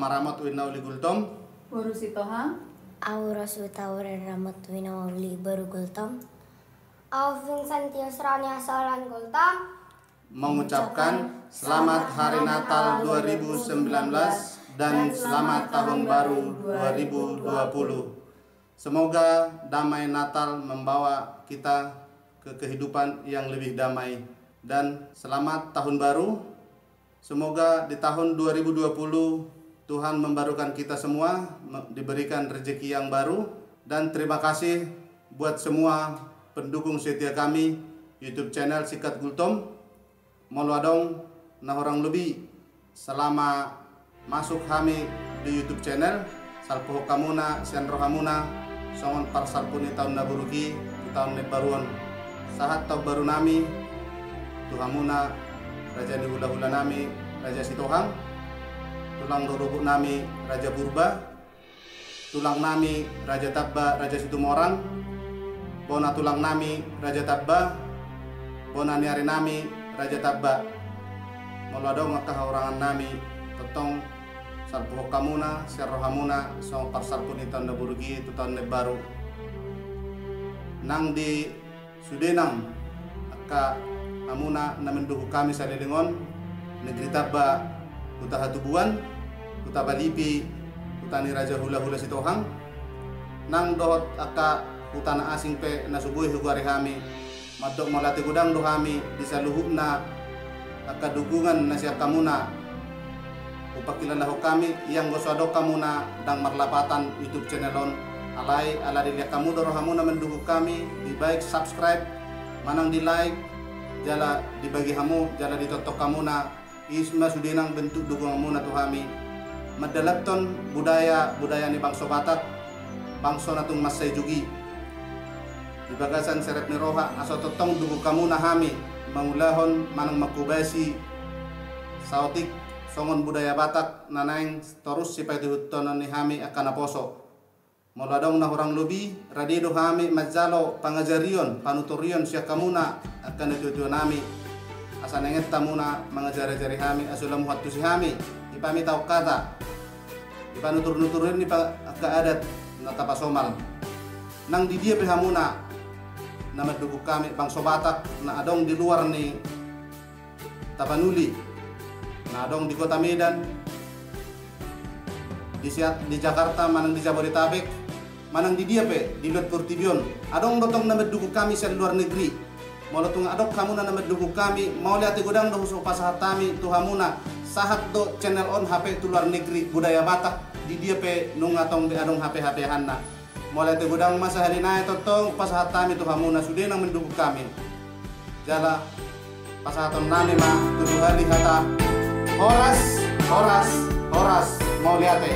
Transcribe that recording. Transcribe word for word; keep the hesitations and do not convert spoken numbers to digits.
Ramot uin na uli Gultom. Boru Sitohang. Au Roswitha Uren Ramot uin na uli boru Gultom. Au Vincentius Rani Asalan Gultom. Mengucapkan selamat Hari Natal dua ribu sembilan belas dan selamat Tahun Baru dua ribu dua puluh. Semoga damai Natal membawa kita ke kehidupan yang lebih damai. Dan selamat Tahun Baru. Semoga di tahun dua ribu dua puluh Tuhan membarukan kita semua, me-, diberikan rezeki yang baru. Dan terima kasih buat semua pendukung setia kami, YouTube channel Singkat Gultom. Molo adong na hurang lobi, selama masuk hami di YouTube channel, salpuhon hamuna sian rohamuna songon parsalpu ni taon na buruk i tu taon na imbaru on. Sahat taon baru nami tu hamuna, raja ni hulahula nami, Raja Sitohang, tulang rorobot nami, Raja Purba, tulang nami, Raja Tamba, Raja Situmorang, bona tulang nami, Raja Tamba, bona ni ari nami, Raja Tamba. Molo adong angka hahurangan nami, tongtong salpuhon hamuna sian rohamuna songon parsalpu ni taon na buruk i tu taon na imbaru. Nang di sude nang angka hamuna na mendukung hami saleleng on, Negeri Tamba, Huta Hatubuan, Huta Balipi, huta ni raja hulahula Sitohang, nang dohot angka huta na asing pe na so boi hugoari hami, mandok mauliate godang do hami di saluhutna angka dukungan na sian hamuna. Hupakilalahon hami, ianggo so adong hamuna ndang marlapatan YouTube channel on. Alai ala dilehon hamu do rohamuna mendukung hami, di baik subscribe, manang di like, jala dibagi hamu, jala ditongtong hamuna, i ma sude nang bentuk dukunganmuna tu hami. Mandalanhon budaya, budaya ni bangso Batak, bangso na tung mansai jugi. Di bagasan serep ni roha, asa tongtong dukung hamuna hami mangulahon manang manghobasi saotik songon budaya Batak na naeng torus sipaihutihuthonon ni hami angka naposo. Molo adong na hurang lobi, rade do hami manjalo pangajarion, panuturon sian hamuna angka natuatua nami, asa naeng hamuna mangajariajari hami, asa lam huantusi hami, dipamita on hata, dipanuturnuturon ni pa-, angka adat na tapasomal. Nang di dia pe hamuna na mandukung hami, bangso Batak na adong di luar ni Tapanuli, na adong di Kota Medan, di Sia-, di Jakarta, manang di Jabodetabek, manang di dia pe di luat portibi on. Adong do tong na mandukung hami sian luar negeri. Molo tung adong hamuna na mandukung hami, mauliate godang do hupasahat hami tu hamuna. Sahat do channel on hape tu luar negeri, Budaya Batak, di dia pe nunga tong be adong hape hapeanna. Mauliate godang ma sahali nai tongtong pasahat hami tu hamuna sude na mandukung hami. Jala pasahaton nami ma tutu hali hata: Horas, horas, horas, mauliate.